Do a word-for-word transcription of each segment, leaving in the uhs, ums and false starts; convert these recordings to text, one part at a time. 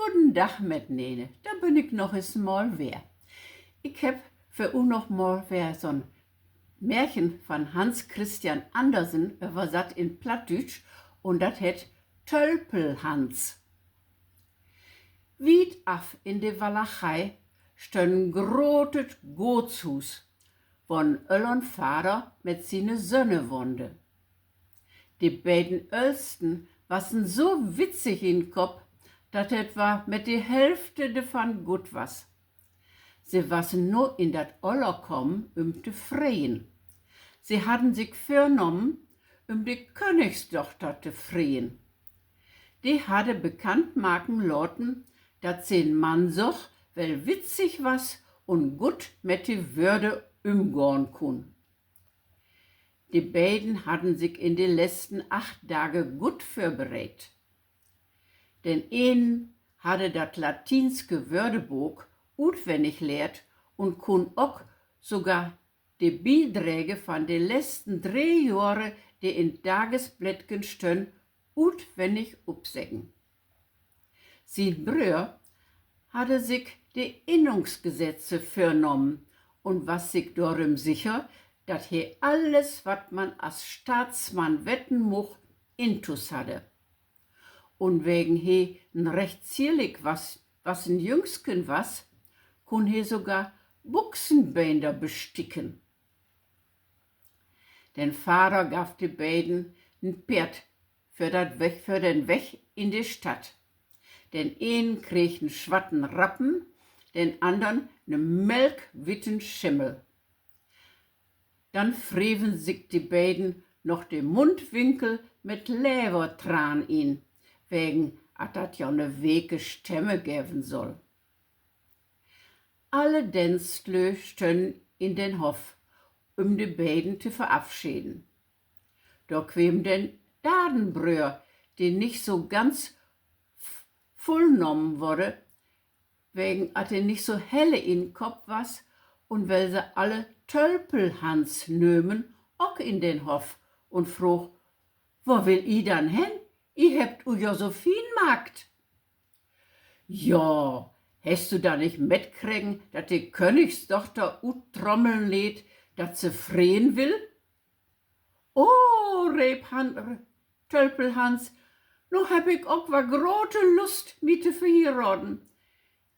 Goden Dag mitnene, dor bün ik noch eens mal weer. Ik hebb för u noch mal weer so'n Märchen van Hans Christian Andersen översatt in Plattdüütsch, un dat heet Tölpelhans. Wiet af in de Walachei stönn en grotet Gootshuus, wo en öllern Vader mit siene Sönne wahnde. De beiden Öllsten wassen so witzig in Kopp, dat et war mit de Hälfte devan gutt was. Se wassen nu in dat Oller kamen, üm to freen. Se hadden sik vörnahmen, üm de Könnigsdochter to freen. De hadde bekannt maken laten, dat se en Mann soch, well witzig was un gutt met de Wörde ümgahn kunn. De beiden hadden sik in de lesten acht Dage gutt vörbereidt. Den enen hadde dat latienske Wördebook utwennig lehrt un kunn ok sogar de Bidräge van de lesten dree Johre, de in Dagesblättken stönn, utwennig opseggen. Sien Bröer hadde sik de Innungsgesetze vörnahmen un was sik dorüm sicher, dat he alles, wat man as Staatsmann weten much, intus hadde. Un wegen he en recht zierlik was, wassen Jüngsken was, kunn he sogar Buxenbeender besticken. Den Vader gaff de beiden en Peerd för dat Weg, för den Weg in de Stadt. Den enen kreeg en swatten Rappen, den annern en melkwitten Schimmel. Dann freven sik de beiden noch de Mundwinkel mit Levertraan in, wegen at dat ja ne weke Stemme geven soll. Alle Denstlö stönnen in den Hoff, üm de beiden to verafscheden. Dor kweem den darden Bröer, de nich so ganz v-, vullnahmen worde, wegen at he nich so helle in Kopp was, un well se alle Tölpelhans nömen, ok in den Hoff un froog: Wo will i dann hen? I hebbt u jo so fien maakt. Ja, hest du dat nich metkregen, dat de Könnigsdochter uttrommeln leet, dat se freen will? Oh, reep Han-, Tölpelhans, nu hebb ik ok wa grote Lust, mi to verhieraden.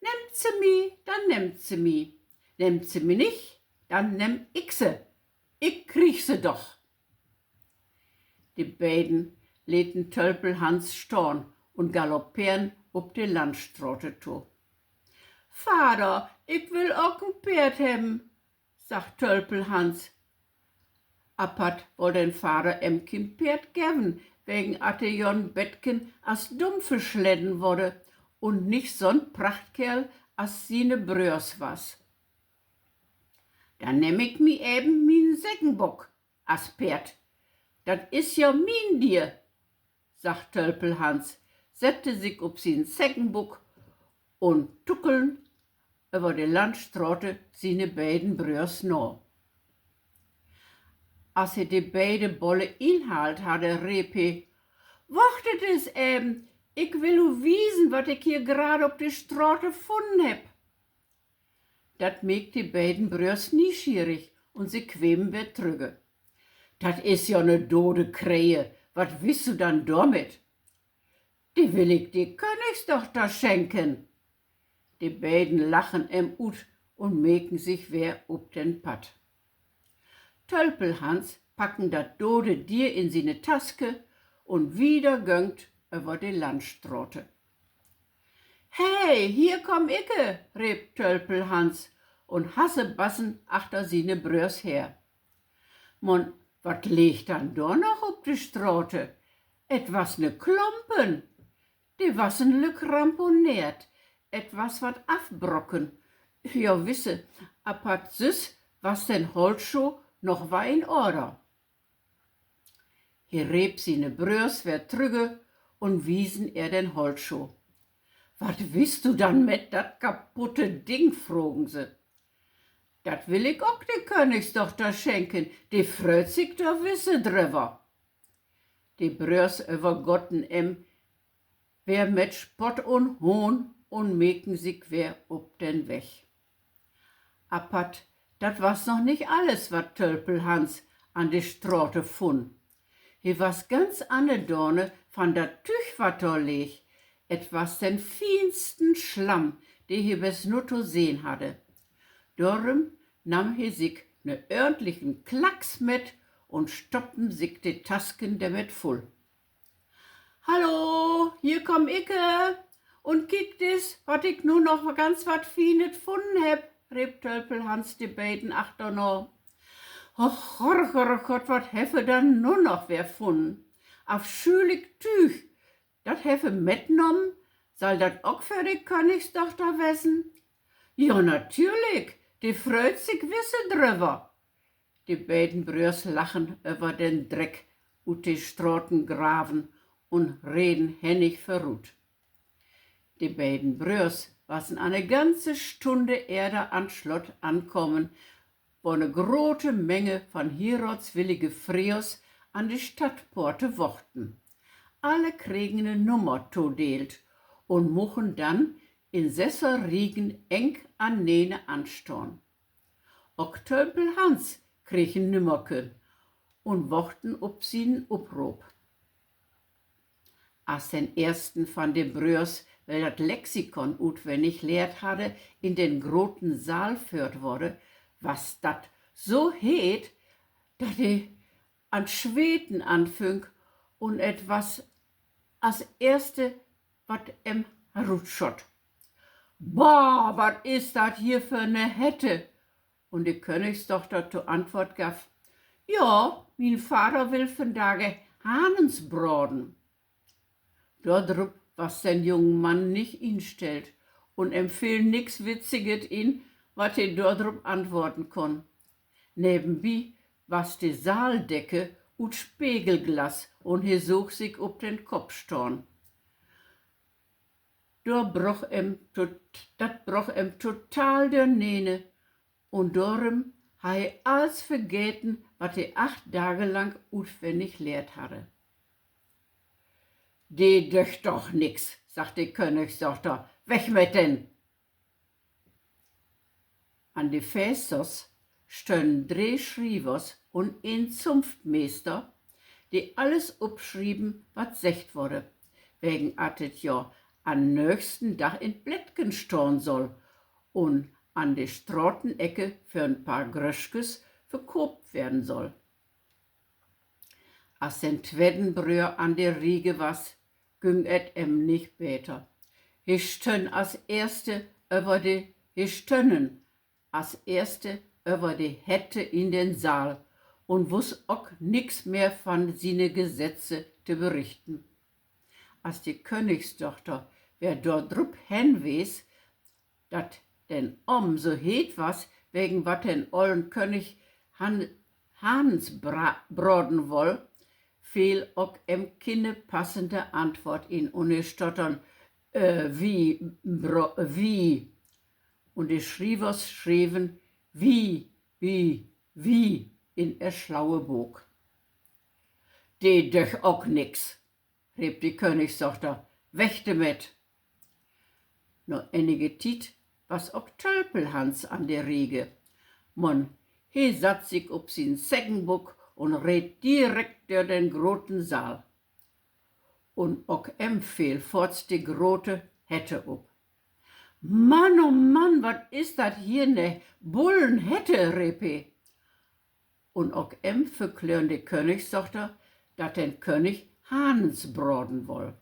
Nemmt se mi, dann nemmt se mi. Nemmt se mi nich, dann nemm ik se. Ik krieg se doch. De beiden leten Tölpelhans stahn un galoppeern op de Landstrate to. Vader, ik will ok en Peerd hebben, sagg Tölpelhans. Apatt woll den Vader em kien Peerd geven, wegen at he jo en betken as dumm versledden worde un nich so'n Prachtkerl as siene Bröers was. Dann nemm ik mi even mien Seggenbock as Peerd. Dat is ja mien Dier, sagg Tölpelhans, sette sik op sien Seggenbock un tuckeln över de Landstrate siene beiden Bröers na. As he de beide bolle inhaalt hadde, reep he: Wachtet es even, ik will u wiesen, wat ik hier grade op de Strate funnen hebb. Dat meek de beiden Bröers nieschierig un se kwemen weer trügge. Dat is ja ne dode Krehe, wat wist du dann dormit? De will ik de Könnigsdochter schenken. De beiden lachen em ut un meken sik weer op den Padd. Tölpelhans packen dat dode Dier in siene Taske un wieder göng't över de Landstrate. He, hier kaam ike, reep Tölpelhans un hassebassen achter siene Bröers her. Man wat leeg dann dor noch op de Strate? Et was ne Klompen. De wassen lück ramponeert, et was wat afbrocken. Ja, wisse, apatt süss was den Holtschoh noch wall in Order. He reep siene Bröers weer trügge un wiesen ehr den Holtschoh. Wat wist du dann met dat kaputte Ding?, frogen se. Dat will ik ok de Könnigsdochter schenken, de frööt sik dor wisse dröver. De Bröers övergotten em weer met Spott un Hohn un meken sik weer op den Weg. Apatt, dat was noch nich alles, wat Tölpel Hans an de Strate funn. He was ganz annerdane van dat Tüüg, wat dor leeg. Et was den fiensten Slamm, de he bes nu to sehn hadde. Dorüm nahm he sik 'ne örntlichen Klacks mit un stoppen sik de Tasken dormit vull. Hallo, hier kaam ik. Un kiek dis, wat ik nu noch ganz wat Fienet funnen hebb, reep Tölpel Hans de beiden achterna. Och Gott, Gott, Gott, wat heffe denn nu noch weer funnen? Afschülik Tüüg, dat heffe metnahmen. Sall dat ok för de Könnigsdochter wessen? Ja, natürlich, de frööt sik wisse dröver. De beiden Bröörs lachen över den Dreck ut de Stratengraven un reden hennig vörut. De beiden Bröörs wassen an 'ne ganze Stunde eerder an 't Slott ankamen, wo 'ne grote Menge von hieratswillige Freers an de Stadtporte wochten. Alle kregen 'ne Nummer todeelt un muchen dann in sesser Riegen eng anene anstahn. Ok Tölpel Hans kreeg en Nümmerken un wochten op sienen Uproop. As den eersten von de Bröörs well dat Lexikon utwennig lehrt hadde, in den groten Saal föhrt worde, was dat so heet, dat he an 't Sweten anfung, un et was as eerste, wat em rutschott: Bah, wat is dat hier för 'ne Hette? Un de Könnigsdochter to Antwoort gaff: Ja, mien Vader will vandage Hahnens braden. Dordrup was den jungen Mann nich instellt, un em feel nix Witziget in, wat he dordrup antwoorden kunn. Nevenbi was de Saaldecke ut Spegelglas un he soog sik op den Kopp stahn. Dor broch em to-, dat broch em total dörnene, un dorüm harr he alls vergeten, wat he acht Dage lang utwennig lehrt harre. De döggt doch nix, sagg de Könnigsdochter, weg mit den! An de Fensters stönnen dree Schrievers un en Zunftmeester, de alles opschrieven, wat seggt worde, wegen at et ja an nöchsten Dag in 't Blättken stahn soll un an de Stratenecke för en paar Gröschkes verkoopt weern soll. As den twedden Bröör an de Riege was, güng et em nich beter. He stönn as eerste över de, he stönnen as eerste över de Hette in den Saal un wuss ok nix mehr van siene Gesetze to berichten. As de Könnigsdochter weer dordrup henwees, dat den Omm so heet was, wegen wat den ollen Könnig Han-, Hahnens bra-, braden woll, feel ok em kiene passende Antwoort in un he stottern: Äh, wi, bra-, wi. Un de Schrievers schreven: Wi, bi, wi in ehr slaue Book. De döggt ok nix, reep de Könnigsdochter, weg dormit! Na enige Tiet was ok Tölpel Hans an de Riege. Man he satt sik op sien Seggenbuck un reet direkt dör den groten Saal. Un ok em feel foorts de grote Hette op. Mann, o Mann, wat is dat hier 'ne Bullenhette, reep he. Un ok em verklören de Könnigsdochter, dat den Könnig Hahnens braden woll.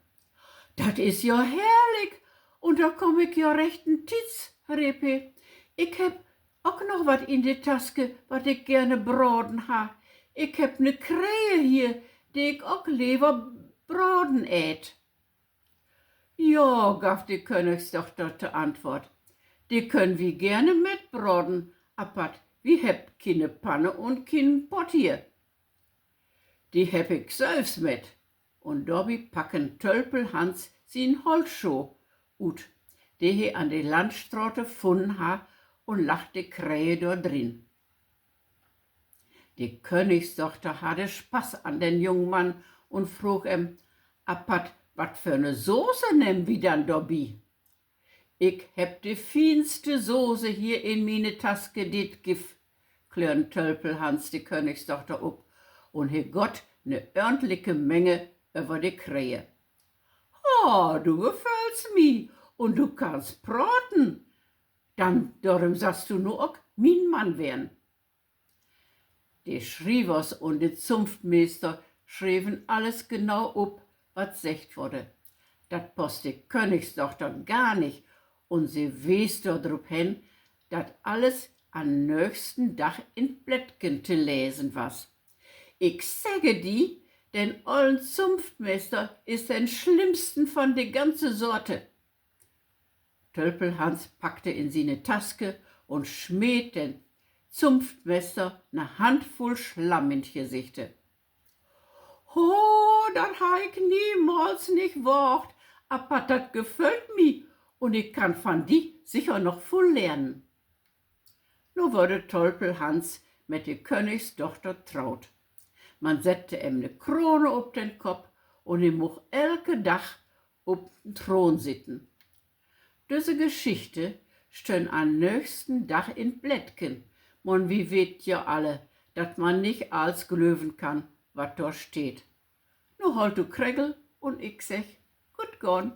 Dat is ja herrlik! Un dor kaam ik ja rechten Tiets, reep he. Ik hebb ok noch wat in de Taske, wat ik gerne braden harr. Ik hebb 'ne Krehe hier, de ik ok lever braden eet. Ja, gaff de Könnigsdochter to Antwoort, de köönt wi gerne mitbraden, apatt wi hebbt kiene Panne un kienen Pott hier. De hebb ik sülvst mit. Un dorbi packen Tölpel Hans sien Holtschoh ut, de he an de Landstrate funnen harr, un lagg de Krehe dor drin. De Könnigsdochter harde Spaß an den jungen Mann un froog em: Apatt, wat för 'ne Soße nehmen wi dann dorbi? Ik hebb de fienste Soße hier in miene Taske, dit gifft, klören Tölpel Hans de Königsdochter up, un he gott ne örntlike Menge över de Kree. Ah, du geföllst mi, un du kannst praten. Dann dorüm sast du nu ok mien Mann weern. De Schrievers un de Zunftmeester schreven alles genau up, wat seggt worde. Dat passt de Königsdochter gar nich, un se wees dordrup hen, dat alles an'n nöögsten Dag in't Blättken to lesen was. Ik segge di, den ollen Zunftmeester is den slimmsten von de ganze Sorte. Tölpel Hans packte in siene Taske un smeet den Zunftmester ne Handvull Slamm in't Gesichte. Ho, dat harr ik niemals nich waagt, apatt dat geföllt mi, un ik kann van di sicher noch vull lehren. Nu worde Tölpel Hans met de Königsdochter troot. Man sette em ne Krone op den Kopp un he much elke Dag op den Troon sitten. Düsse Geschichte stönn an'n nöögsten Dag in't Blättken, man wi weet ja alle, dat man nich alls glöven kann, wat dor steiht. Nu holt du kregel un ik segg: Guot gahn.